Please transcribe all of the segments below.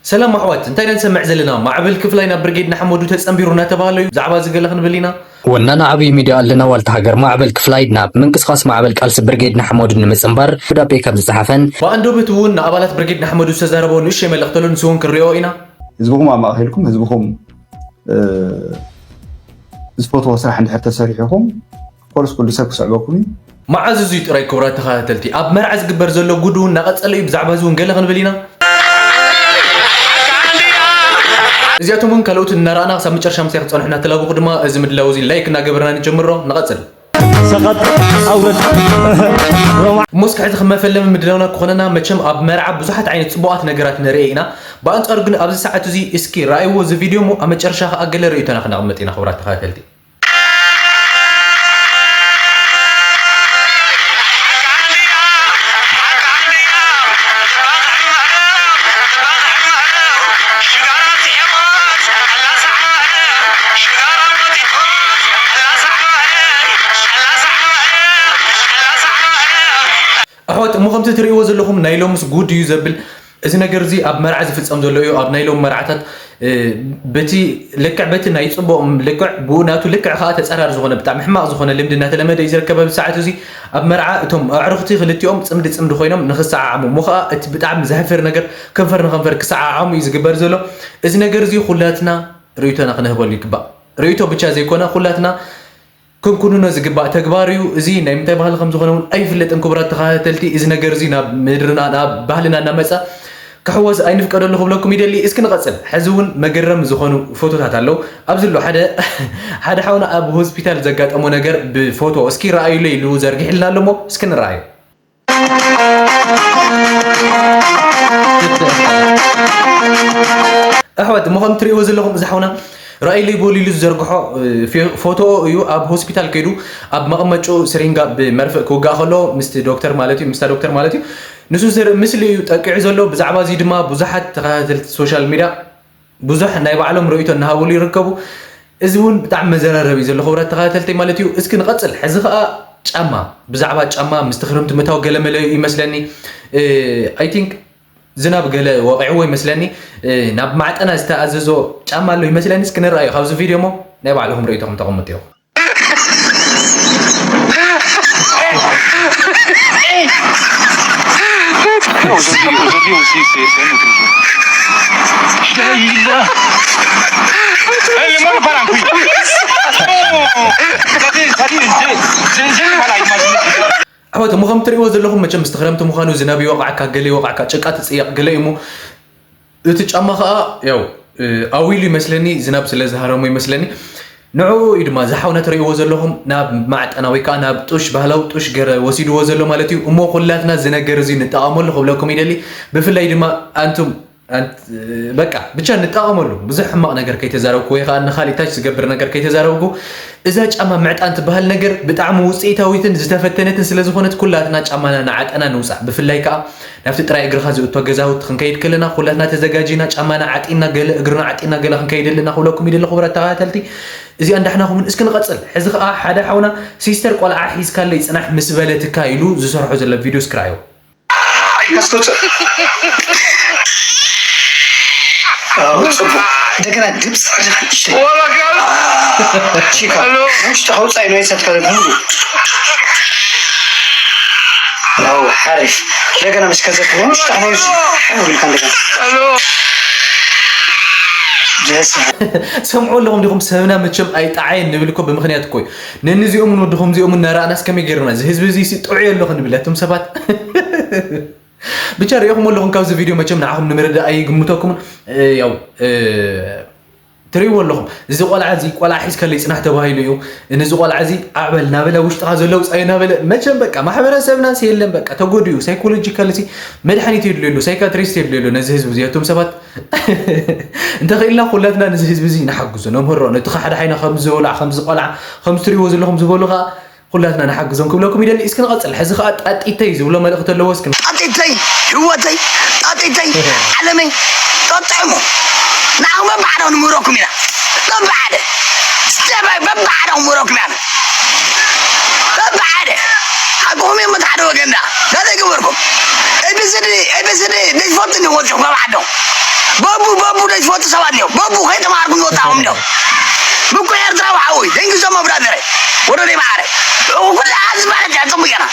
ሰላም ኣሕዋት፣ እንታይ ኢና ንሰምዕ ዘለና? ማዕበል ክፍላይ ናብ ብርጌድ ንሓመዱ ተጸንቢሩ እናተባህለ እዩ። ብዛዕባ እዚ ገለ ክንብል ኢና። ወናኒ ዓብዪ ሚድያ ኣለና ዋልታ ሃገር ማዕበል ክፍላይ ናብ ምንቅስቓስ ማዕበል ቃልሲ ብርጌድ ንሓመዱ ንምጽንባር ደብዳቤ ከም ዝጸሓፈን ብኣንደበቱ እውን ንኣባላት ብርጌድ ንሓመዱ ዝተዛረቦ ንእሽተይ መልእኽቲ ኣሎ፣ ንሱ እውን ክንሪኦ ኢና። ህዝብኹም ኣማእኺልኩም፣ ህዝብኹም፣ እ፣ ዝፈትዎ ስራሕ እንድሕር ተሰሪሕኹም፣ ኮርስ ኩሉ ሰብ ክስዕበኩም እዩ። መዓዝ እዙይ ጥራይ ክቡራት ተኸታተልቲ፣ ኣብ መርዓ ዝግበር ዘሎ ጉድ እውን እናቐጸለ እዩ። ብዛዕባ እዚ እውን ገለ ክንብል ኢና። እዚኣቶም እውን ካልኦት እናረኣና ክሳብ መጨረሻ ምሳይ ክትጸንሑ እናተላበኹ ድማ እዚ ምድላው እዚ ላይክ እናገበርና ንጀምሮ። ንቐጽል። ሰቐጥ ኣውረድ። እሞ እስኪ ሕዚ ከም መፈለሚ ምድላውና ክኾነና፣ መቸም ኣብ መርዓ ብዙሓት ዓይነት ጽቡቓት ነገራት ንርኢ ኢና። ብኣንጻሩ ግን ኣብዚ ሰዓት እዚ እስኪ ረኣይዎ እዚ ቪድዮ እሞ ኣብ መጨረሻ ከኣ ገለ ርእይቶና ክነቕምጥ ኢና ክቡራት ተኸታተልቲ። ኣሕዋት፣ እሞ ከምቲ ትርእይዎ ዘለኹም ናይ ሎምስ ጉድ እዩ ዘብል። እዚ ነገር እዚ ኣብ መርዓ ዝፍጸም ዘሎ እዩ። ኣብ ናይ ሎም መርዓታት፣ እ፣ በቲ ልክዕ በቲ ናይ ጽቡቕ ልክዕ ብኡ ናቱ ልክዕ ከኣ ተጻራሪ ዝኾነ ብጣዕሚ ሕማቕ ዝኾነ ልምዲ እናተለመደ እዩ ዝርከብ ኣብዚ ሰዓት እዚ። ኣብ መርዓ እቶም ኣዕሩኽቲ ክልቲኦም ጽምዲ ጽምዲ ኮይኖም ንኽሰዓዓሙ እሞ ከኣ እቲ ብጣዕሚ ዘሕፍር ነገር ከንፈር ንኸንፈር ክሰዓዓሙ እዩ ዝግበር ዘሎ። እዚ ነገር እዚ ኩላትና ርእይቶና ክንህበሉ ይግባእ። ርእይቶ ብቻ ዘይኮነ ኩላትና ክንኩንኖ ዝግባእ ተግባር እዩ። እዚ ናይ ምንታይ ባህሊ ከም ዝኾነ እውን ኣይፍለጥን። ክቡራት ተኸታተልቲ፣ እዚ ነገር እዚ ናብ ምድርና፣ ናብ ባህልና እናመጸ ክሕወስ ኣይንፍቀደሉ ክብለኩም ይደሊ። እስኪ ንቐጽል። ሕዚ እውን መገረም ዝኾኑ ፎቶታት ኣለዉ። ኣብዚ ኣሎ ሓደ፣ ሓደ ሓውና ኣብ ሆስፒታል ዘጋጠሞ ነገር ብፎቶ እስኪ ረኣዩለይ ኢሉ ዘርጊሕልና ኣሎ እሞ እስኪ ንረኣዮ። ኣሕዋት፣ እሞ ከም ትርእይዎ ዘለኹም እዚ ሓውና ረኣይለይ በሉ ኢሉ ዝዘርግሖ፣ እ፣ ፌ-፣ ፎቶ እዩ። ኣብ ሆስፒታል ከይዱ ኣብ መቐመጭኡ ስሪንጋ ብመርፍእ ክውጋእ ከሎ ምስቲ ዶክተር ማለት እዩ፣ ምስታ ዶክተር ማለት እዩ፣ ንሱ ዘርኢ ምስሊ እዩ ጠቂዑ ዘሎ። ብዛዕባ እዚ ድማ ብዙሓት ተኸታተልቲ ሶሻል ሚድያ ብዙሕ ናይ ባዕሎም ርእይቶ እናሃብሉ ይርከቡ። እዚ እውን ብጣዕሚ መዘራረቢ እዩ ዘሎ ክቡራት ተኸታተልተይ ማለት እዩ። እስኪ ንቐጽል። ሕዚ ኸኣ ጫማ፣ ብዛዕባ ጫማ ምስቲ ክረምቲ ምእታው ገለመለ እዩ ይመስለኒ። እ፣ I think ዝናብ ገለ ወቒዕዎ ይመስለኒ። እ፣ ናብ ማዕጠና ዝተኣዘዞ ጫማ ኣሎ ይመስለኒ። እስኪ ንረኣዮ ካብዚ ቪድዮ እሞ ናይ ባዕልኹም ርእይቶኹም ተቐምጡ ኢኹም። ኣሕዋት፣ እሞ ከም ትርእይዎ ዘለኹም መቸም ምስቲ ክረምቲ ምዃኑ ዝናብ ይወቕዓካ፣ ገለ ይወቕዓካ፣ ጭቃ ትጽየቕ፣ ገለ እዩ እሞ እቲ ጫማ ኸኣ ያው፣ እ፣ ኣዊሉ ይመስለኒ፣ ዝናብ ስለ ዝሃረሞ ይመስለኒ። ንዕኡ እዩ ድማ እዚ ሓውና ትርእይዎ ዘለኹም ናብ ማዕጠና ወይ ከኣ ናብ ጡሽ፣ ባህላዊ ጡሽ ገረ ወሲድዎ ዘሎ ማለት እዩ። እሞ ኩላትና እዚ ነገር እዚ ንጠቐመሉ ክብለኩም ይደሊ። ብፍላይ ድማ ኣንቱም፣ ኣንት-፣ በቃ ብቻ ንጠቐመሉ። ብዙሕ ሕማቕ ነገር ከይተዛረብኩ ወይ ከኣ ንኻሊእ ታች ዝገብር ነገር ከይተዛረብኩ፣ እዛ ጫማ ምዕጣን ትበሃል ነገር ብጣዕሚ ውጽኢታዊትን ዝተፈተነትን ስለ ዝኾነት ኩላትና ጫማና ንዓጠና ንውጻእ። ብፍላይ ከኣ ናብቲ ጥራይ እግርኻ ዝእቶ ገዛውቲ ክንከይድ ከለና ኩላትና ተዘጋጂና ጫማና ዓጢና ገለ እግርና ዓጢና ገለ ክንከይድ ኣለና ክብለኩም ይደሊ ክቡራት ተኸታተልቲ። እዚኣ እንዳሕናኹምን እስኪ ንቐጽል። ሕዚ ከኣ ሓደ ሓውና ሲስተር ቆልዓ ሒዝካለይ ጽናሕ ምስ በለትካ ኢሉ ዝሰርሖ ዘሎ ቪድዮ እስኪ ረኣዮ። ከስተውፅእ። ኣዎ፣ ፅቡቅ። እንደገና ድምፅ ርፍ ንእሽተይ። ቺካ፣ ውሽጢ ከውፃእ ነው የሰትከለ ሙሉ። ኣዎ፣ ሓሪፍ። እንደገና ምስ ከዘት ውሽጢ ከነውዚ። ሓሪፍ ኢልካ እንደገና። ደስ። ሰምዑ ኣለኹም ዲኹም? ሰብና መቸም ኣይጠዓየን ንብል እኮ ብምኽንያት እኮ እዩ። ነንዚኦምን ወድኹም እዚኦምን እናረኣናስ ከመይ ገይርና? እዚ ህዝቢ እዚ ሲ ጥዑይ ኣሎ ክንብል፣ ኣቱም ሰባት። ብቻ ሪኢኹም ኣለኹም ካብዚ ቪድዮ መቸም ንዓኹም ንምርዳእ ኣይግምተኩምን። እ፣ ያው፣ እ፣ ትርእይዎ ኣለኹም። እዚ ቆልዓ እዚ ቆልዓ ሒዝካለይ ጽናሕ ተባሂሉ እዩ። ነዚ ቆልዓ እዚ ኣዕበል እናበለ ውሽጥኻ ዘሎ ውጻዮ እናበለ መቸም በቃ ማሕበረሰብና ሲ የለን በቃ ተጎዲኡ ሳይኮሎጂካል ሲ መድሓኒት የድልዮ ኣሎ፣ ሳይካትሪስት የድልዮ ኣሎ ነዚ ህዝቢ እዚ ኣቱም ሰባት። እንተኽኢልና ኩላትና ነዚ ህዝቢ እዚ ንሓግዞ፣ ነምህሮ። ነቲ ሓደ ሓይና ከም ዝበልዓ፣ ከም ዝቆልዓ፣ ከም ትርእይዎ ዘለኹም ዝበሉ ከኣ ኩላትና ንሓግዞም ክብለኩም ይደሊ። እስኪ ንቐጽል። ሕዚ ከኣ ጣጢተይ ዝብሎ መልእኽቲ ኣለዎ። እስኪ ጣጢተይ፣ ህይወተይ፣ ጣጢተይ፣ ዓለመይ፣ ጠጥዕሙ። ንዓኹም በብሓደ ክንምህረኩም ኢና። በብሓደ። ስደባይ በብሓደ ክንምህረኩም ኢና። በብሓደ። ኣቆም እዮም መታሕደ ወገንዳ ናዘይ ገበርኩም ኤቢሲዲ ኤቢሲዲ ዘይትፈልጡ እንዲወፅኹም ካብ ዓዶም በቡ በቡ ዘይትፈልጡ ሰባት እንዲዮም በቡ ከይተማሃርኩም ዝወፃኹም እንዲዮም ምኩ ኤርትራዊ ሓወይ ደንግዞ መብራዘረ ወረደ ማዕረ ኩሉ ኣዚ ማለት እያ ፅቡቅ ገና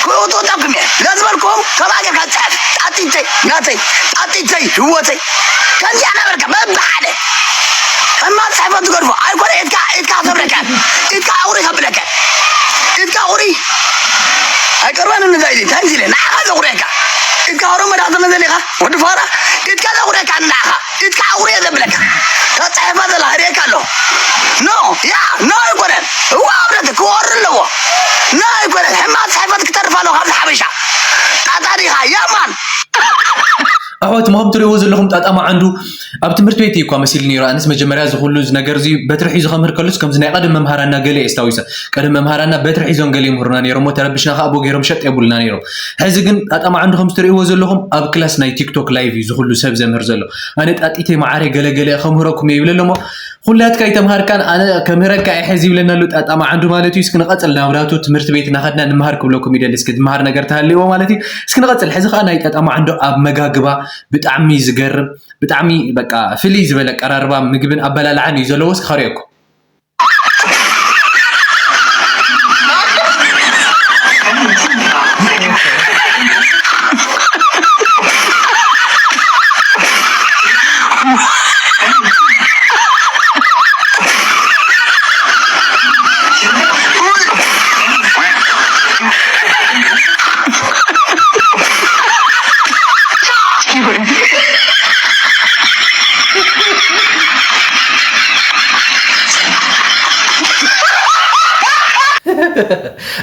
ክእውጥወጣኩም እየ ለዝበልኩም ከማ ጌርካ ፅሐፍ ጣጢተይ ናተይ ጣጢተይ ህወተይ ከምዚኣ ነበርካ በብሓደ ሕማቅ ፅሕፈት ትገድፎ ኣይኮነ ኢድካ ኢድካ ከብረካ ኢድካ ኣውሪ ከብለካ ኢድካ ቁሪ ኣይቀርበን ንዛ ኢለ እንታይ ኢለ ንዓኻ ዘቑርየካ ኢድካ ኦሮሞ ዳ ተመዘሊኻ ወዲ ፋራ ኢድካ ዘቑርየካ ንዓኻ ኢድካ ኣቑርየ ዘብለካ ተጻሒፋ ዘላ ህርየካ ኣሎ ኖ ያ ኖ ኣይኮነን እዋ ኣብረት ክወር ኣለዎ ኖ ኣይኮነን ሕማቅ ጽሕፈት ክተርፍ ኣለዎ ካብዚ ሓበሻ ጣጣ ዲኻ ያማን ኣሕዋት፣ ምኸም ትርእይዎ ዘለኹም ጣጣ መዓንዱ ኣብ ትምህርቲ ቤት እዩ እኳ መሲሉ ነይሩ። ኣነስ መጀመርያ እዚ ኩሉ እዚ ነገር እዚ በትሪ ሒዙ ከምህር ከሉስ ከምዚ ናይ ቀደም መምሃራና ገለ እየ ኣስታዊሰ። ቀደም መምሃራና በትሪ ሒዞም ገለ ይምህሩና ነይሮም እሞ ተረቢሽና ከኣ ኣቦ ገይሮም ሸጥ የብሉና ነይሮም። ሕዚ ግን ጣጣ መዓንዱ ከምዚ ትርእይዎ ዘለኹም ኣብ ክላስ ናይ ቲክቶክ ላይቭ እዩ እዚ ኩሉ ሰብ ዘምህር ዘሎ። ኣነ ጣጢተይ መዓረይ ገለ ገለ ከምህረኩም እየ ይብል ኣሎ እሞ ኩላትካ ኣይተምሃርካን ኣነ ከምህረካ እየ ሕዚ ይብለና ኣሎ ጣጣ መዓንዱ ማለት እዩ። እስኪ ንቐጽል ናብራቱ ትምህርቲ ቤት እናኸድና ንምሃር ክብለኩም ይደሊ። እስኪ ዝምሃር ነገር ተሃልይዎ ማለት እዩ። እስኪ ንቐጽል። ሕዚ ኸኣ ናይ ጣጣ መዓንዱ ኣብ መጋግባ ብጣዕሚ ዝገርም ብጣዕሚ በቃ ፍልይ ዝበለ ኣቀራርባ ምግብን ኣበላልዓን እዩ ዘለዎ። እስኪ ከርእየኩም።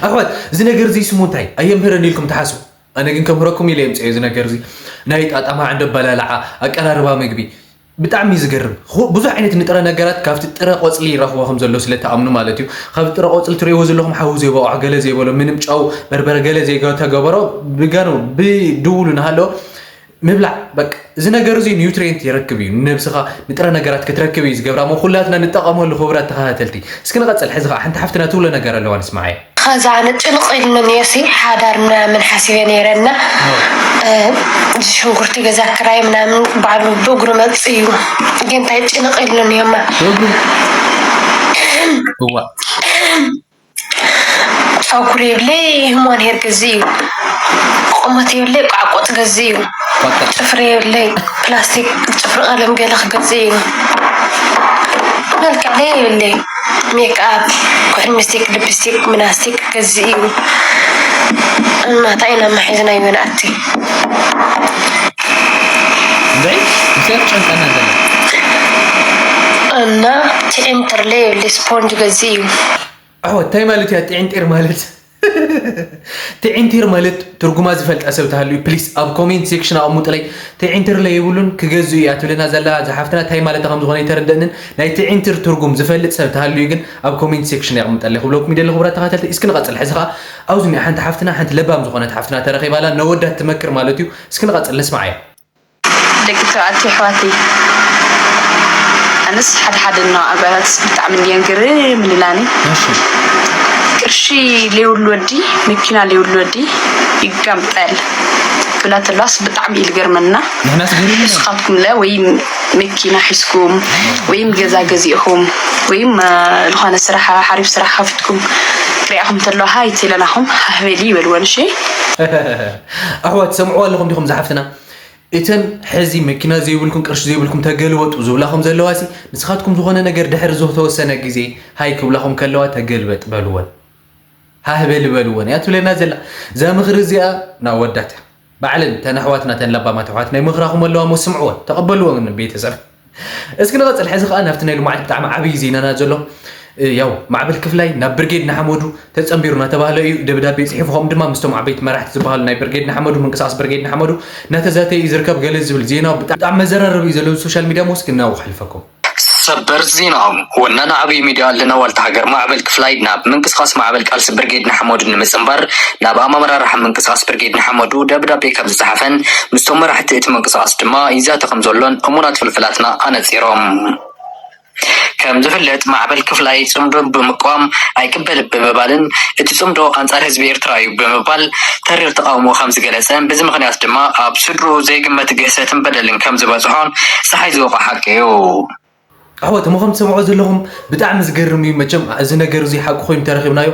ኣሕዋት፣ እዚ ነገር እዚ ስሙ እንታይ? ኣየምህረን ኢልኩም ትሓስቡ? ኣነ ግን ከምህረኩም ኢለ የምፅኦ እዚ ነገር እዚ። ናይ ጣጣ መዓንዶ ኣበላልዓ፣ ኣቀራርባ ምግቢ ብጣዕሚ እዩ ዝገርም። ኹ- ብዙሕ ዓይነት ንጥረ ነገራት ካብቲ ጥረ ቆፅሊ ይረኽቦ ከም ዘሎ ስለ ትኣምኑ ማለት እዩ። ካብቲ ጥረ ቆፅሊ ትርእይዎ ዘለኹም ሓዊ ዘይበቑዖ፣ ገለ ዘይበሎ፣ ምንም ጨው፣ በርበረ ገለ ዘይተገበሮ ብጋኑ ብድውሉ እናሃለወ ምብላዕ በቃ እዚ ነገር እዚ ኒውትሪየንት ይረክብ እዩ ንነብስኻ ንጥረ ነገራት ክትረክብ እዩ ዝገብራ እሞ ኩላትና ንጠቐመሉ ክቡራት ተኸታተልቲ እስኪ ንቐፅል ሕዚ ኸዓ ሓንቲ ሓፍትና ትብሎ ነገር ኣለዋ ንስማዓየ ኸዚ ኣነ ጭንቕ ኢሉኒ እዮሲ ሓዳር ምናምን ሓሲበ ነይረ እና እዚ ሽንኩርቲ ገዛ ክራይ ምናምን ባዕሉ ብእግሩ መፅ እዩ ግን እንታይ ጭንቕ ኢሉኒ እዮማ እዋ ጸጉሪ የብለይ ህሞን ሄር ገዚ እዩ ቁመት የብለይ ቋዕቆጥ ገዚ እዩ ጥፍሪ የብለይ ፕላስቲክ ጥፍሪ ቀለም ገለ ክገዚ እዩ መልክዕለይ የብለይ ሜክኣፕ ኩሕል ሚስቲክ ልፕስቲክ ምናስቲክ ገዚ እዩ እናታ ኢና ማሒዝናዮ ንኣቲ እንታይ እንታይ ጨንቀና ዘላ እና ቲዒንትርለ የብለይ ስፖንጅ ገዚ እዩ ኣዎ እንታይ ማለት እያ ጢዕንጢር ማለት ጢዕንቲር ማለት ትርጉማ ዝፈልጣ ሰብ ተሃልዩ ፕሊስ ኣብ ኮሜንት ሴክሽን ኣቐሙጥለይ ጢዕንቲር ለየብሉን ክገዝኡ እያ ትብለና ዘላ ዝሓፍትና እንታይ ማለት ከም ዝኾነ ይተረደእንን ናይ ጢዕንቲር ትርጉም ዝፈልጥ ሰብ ተሃልዩ ግን ኣብ ኮሜንት ሴክሽን የቕምጠለይ ክብለኩም ይደሊ ክቡራት ተኸታተልቲ እስኪ ንቐፅል ሕዚ ከዓ ኣብዚ እኒኣ ሓንቲ ሓፍትና ሓንቲ ለባም ዝኾነት ሓፍትና ተረኺባላ ነወዳት ትመክር ማለት እዩ እስኪ ንቐፅል ንስማዓያ ደቂ ተባዕትዮ ኣሕዋተይ ኣነስ ሓደ ሓደ እና ኣጓላት ብጣዕሚ እንድየን ግርም ኢልናኒ ቅርሺ ለይብሉ ወዲ መኪና ለይብሉ ወዲ ይጋምጠል ክብላ ተለዋስ ብጣዕሚ እዩ ልገርመና ንሕናስ ገሪምና ንስኻትኩም ለ ወይም መኪና ሒዝኩም ወይም ገዛ ገዚእኹም ወይም ዝኾነ ስራሕ ሓሪፍ ስራሕ ከፊትኩም ክሪኣኹም ተለዋ ሃይ ተለናኹም ሃህበሊ ይበልወን እሺ ኣሕዋት ትሰምዕዋ ኣለኹም ዲኹም ዝሓፍትና እተን ሕዚ መኪና ዘይብልኩም ቅርሺ ዘይብልኩም ተገልበጡ ዝብላኹም ዘለዋ ሲ ንስኻትኩም ዝኾነ ነገር ድሕሪ ዝተወሰነ ግዜ ሃይ ክብላኹም ከለዋ ተገልበጥ በልወን ሃህ በሊ በልወን እያ ትብለና ዘላ እዛ ምኽሪ እዚኣ ናብ ወዳት ባዕለን ተን ኣሕዋትና ተን ለባማት ኣሕዋት ናይ ምኽራኹም ኣለዋ እሞ ስምዕወን ተቐበልወን ቤተሰብ እስኪ ንቐፅል ሕዚ ከዓ ናብቲ ናይ ልማዓት ብጣዕሚ ዓብዪ ዜናና ዘሎ ያው ማዕበል ክፍላይ ናብ ብርጌድ ንሓመዱ ተፀንቢሩ እናተባህለ እዩ ደብዳቤ ፅሒፉ ከምኡ ድማ ምስቶም ዓበይቲ መራሕቲ ዝበሃሉ ናይ ብርጌድ ንሓመዱ ምንቅስቃስ ብርጌድ ንሓመዱ እናተዛተየ እዩ ዝርከብ ገለ ዝብል ዜና ብጣዕሚ መዘራረቢ እዩ ዘለዎ ሶሻል ሚድያ ሞ እስኪ እናው ከሕልፈኩም ሰበር ዜና ወናኒ ዓብዪ ሚድያ ኣለና ዋልታ ሃገር ማዕበል ክፍላይ ናብ ምንቅስቃስ ማዕበል ቃልሲ ብርጌድ ንሓመዱ ንምፅንባር ናብ ኣመራርሓ ምንቅስቃስ ብርጌድ ንሓመዱ ደብዳቤ ከም ዝፀሓፈን ምስቶም መራሕቲ እቲ ምንቅስቃስ ድማ ይዛተ ከም ዘሎን እሙናት ፍልፍላትና ኣነፂሮም። ከም ዝፍለጥ ማዕበል ክፍላይ ጽምዶ ብምቋም ኣይቅበል ብምባልን እቲ ጽምዶ ኣንጻር ህዝቢ ኤርትራ እዩ ብምባል ተሪር ተቓውሞ ከም ዝገለጸን በዚ ምኽንያት ድማ ኣብ ስድሩ ዘይግመት ግህሰትን በደልን ከም ዝበጽሖን ጸሓይ ዝወቕዖ ሓቂ እዩ። ኣሕዋት እሞ ከም ትሰምዖ ዘለኹም ብጣዕሚ ዝገርም እዩ። መቸም እዚ ነገር እዚ ሓቂ ኮይኑ ተረኺብናዮ።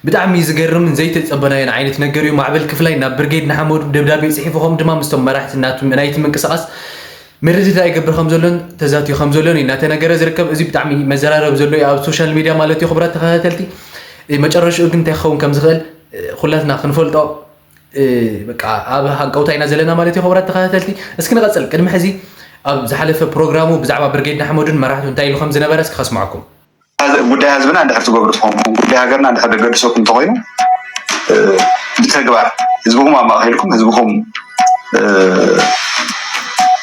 ብጣዕሚ ዝገርምን ዘይተጸበናዮን ዓይነት ነገር እዩ። ማዕበል ክፍላይ ናብ ብርጌድ ንሓመዱ ደብዳቤ ጽሒፉ ከም ድማ ምስቶም መራሕቲ ናቱ ናይቲ ምንቅስቓስ ምርድዳእ ይገብር ከም ዘሎን ተዛትዩ ከም ዘሎን እዩ እናተነገረ ዝርከብ። እዚ ብጣዕሚ መዘራረብ ዘሎ እዩ ኣብ ሶሻል ሚድያ ማለት እዩ። ክቡራት ተኸታተልቲ መጨረሽኡ ግን እንታይ ክኸውን ከም ዝኽእል ኩላትና ክንፈልጦ በቃ ኣብ ሃንቀውታ ኢና ዘለና ማለት እዩ። ክቡራት ተኸታተልቲ እስኪ ንቐጽል። ቅድሚ ሕዚ ኣብ ዝሓለፈ ፕሮግራሙ ብዛዕባ ብርጌድ ንሓመዱን መራሕቱ እንታይ ኢሉ ከም ዝነበረ እስኪ ከስምዓኩም። ጉዳይ ህዝብና እንድሕር ትገብሩ ትኾንኩም፣ ጉዳይ ሃገርና እንድሕር ደገድሰኩም እንተኾይኑ ብተግባር ህዝብኹም ኣማእኺልኩም ህዝብኹም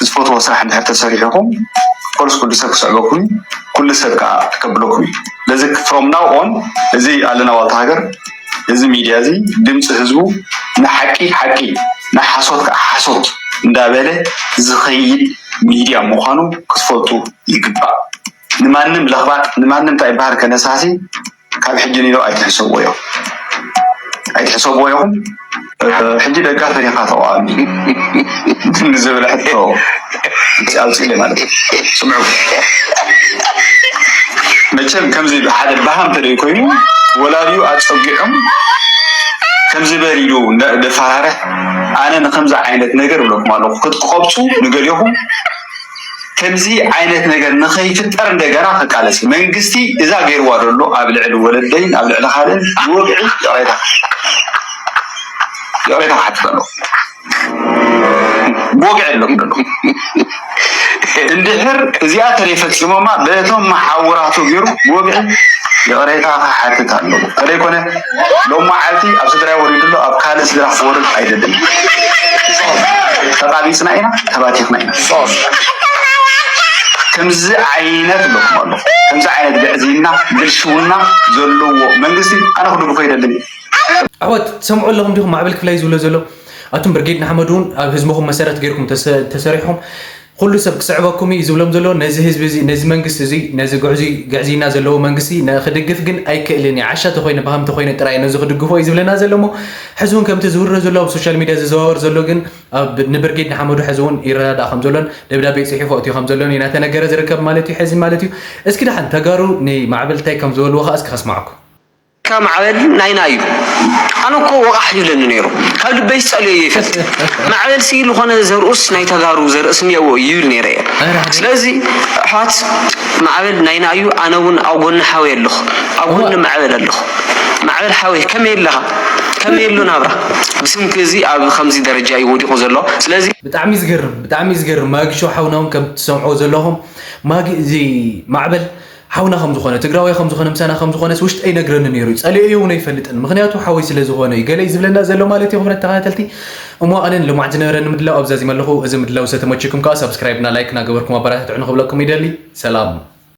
ዝፈትዎ ስራሕ እንድሕር ተሰሪሕኹም ኮርስ ኩሉ ሰብ ክስዕበኩም እዩ፣ ኩሉ ሰብ ከዓ ክከብለኩም እዩ። ስለዚ from now on እዚ ኣለና ዋልታ ሃገር እዚ ሚድያ እዚ ድምፂ ህዝቡ ንሓቂ ሓቂ ንሓሶት ከዓ ሓሶት እንዳበለ ዝኸይድ ሚድያ ምዃኑ ክትፈልጡ ይግባእ። ንማንም ለኽባጥ ንማንም እንታይ ይበሃል ከነሳሲ ካብ ሕጂ ንኢሎ ኣይትሕሰብዎ ኢኹም። ኣይትሕሰብዎ ኢኹም። ሕጂ ደጋፊ ዲኻ ተቓዋሚ ንዝብል ሕቶ ኣውፅእለ ማለት እዩ። ስምዑ፣ መቸም ከምዚ ሓደ ባሃም ተደይ ኮይኑ ወላዲኡ ኣፀጊዖም ከምዚ በል ኢሉ ደፈራርሕ ኣነ ንከምዚ ዓይነት ነገር ብለኩም ኣለኹ ክትቆብፁ ንገሊኹም ከምዚ ዓይነት ነገር ንኸይፍጠር እንደገና ክቃለስ መንግስቲ እዛ ገይርዋ ዘሎ ኣብ ልዕሊ ወለደይን ኣብ ልዕሊ ካልእን ብወግዒ ይቕሬታ ይቕሬታ ክሓትት ኣለኹ። ብወግዒ ኣለኹ ዘለኹ። እንድሕር እዚኣ ተለይፈፂሞማ በቶም መሓውራቱ ገይሩ ብወግዒ ይቕሬታ ክሓትት ኣለኹ። ተለይኮነ ሎም መዓልቲ ኣብ ስድራይ ወሪዱ ኣሎ ኣብ ካልእ ስድራ ክወርድ ኣይደልን። ተቓቢፅና ኢና ተባቲኽና ኢና። ከምዚ ዓይነት እብለኩም ኣለኹ። ከምዚ ዓይነት ግዕዝይና ብልሽውና ዘለዎ መንግስቲ ኣነ ክድግፎ ኣይደልን። ኣሕዋት ትሰምዑ ኣለኹም ዲኹም ማዕበል ክፍላይ ዝብሎ ዘሎ ኣቱም ብርጌድ ንሓመድ እውን ኣብ ህዝብኹም መሰረት ገይርኩም ተሰሪሕኹም ኩሉ ሰብ ክስዕበኩም እዩ ዝብሎም ዘሎ ነዚ ህዝቢ እዚ ነዚ መንግስቲ እዚ ነዚ ግዕዙይ ግዕዝይና ዘለዎ መንግስቲ ክድግፍ ግን ኣይክእልን እየ ዓሻ ተኮይነ ብሃም ተኮይነ ጥራይ ነዚ ክድግፎ እዩ ዝብለና ዘሎ እሞ ሕዚ እውን ከምቲ ዝውረ ዘሎ ኣብ ሶሻል ሚድያ ዝዘዋወር ዘሎ ግን ኣብ ንብርጌድ ንሓመዱ ሕዚ እውን ይረዳዳእ ከም ዘሎን ደብዳቤ ፅሒፎ እትዩ ከም ዘሎን እዩ እናተነገረ ዝርከብ ማለት እዩ ሕዚ ማለት እዩ እስኪ ደሓን ተጋሩ ንማዕበል እንታይ ከም ዝበልዎ ከዓ እስኪ ከስማዕኩም ካ ማዕበል ናይና እዩ ኣነ እኮ ወቃሕ ይብለኒ ነይሩ ካብ ልበይ ዝፀልዮ እየ ይፈልጥ ማዕበል ሲ ዝኾነ ዘርእስ ናይ ተጋሩ ዘርእስ እኒአዎ ይብል ነይረ እየ ስለዚ ኣሕዋት ማዕበል ናይና እዩ ኣነ እውን ኣብ ጎኒ ሓወይ ኣለኹ ኣብ ጎኒ ማዕበል ኣለኹ ማዕበል ሓወይ ከመይ ኣለኻ ከመይ ኣሎ ናብራ ብስምኪ እዚ ኣብ ከምዚ ደረጃ እዩ ወዲቑ ዘሎ ስለዚ ብጣዕሚ ዝገርም ብጣዕሚ ዝገርም ማጊሾ ሓውና እውን ከም ትሰምዖ ዘለኹም ማጊ እዚ ማዕበል ሓውና ከም ዝኾነ ትግራዋይ ከም ዝኾነ ምሳና ከም ዝኾነስ ውሽጠይ ይነግረኒ ነይሩ እዩ ጸሊኤዮ እውን ኣይፈልጥን ምኽንያቱ ሓወይ ስለ ዝኾነ እዩ ገለ እዩ ዝብለና ዘሎ ማለት እዩ ክብረት ተኸታተልቲ እሞ ኣነን ልማዕ ዝነበረኒ ምድላው ኣብዛዚም ኣለኹ እዚ ምድላው ዝተመቸኩም ከዓ ሳብስክራይብ እና ላይክ እናገበርኩም ኣበረታትዑ ንክብለኩም ይደሊ ሰላም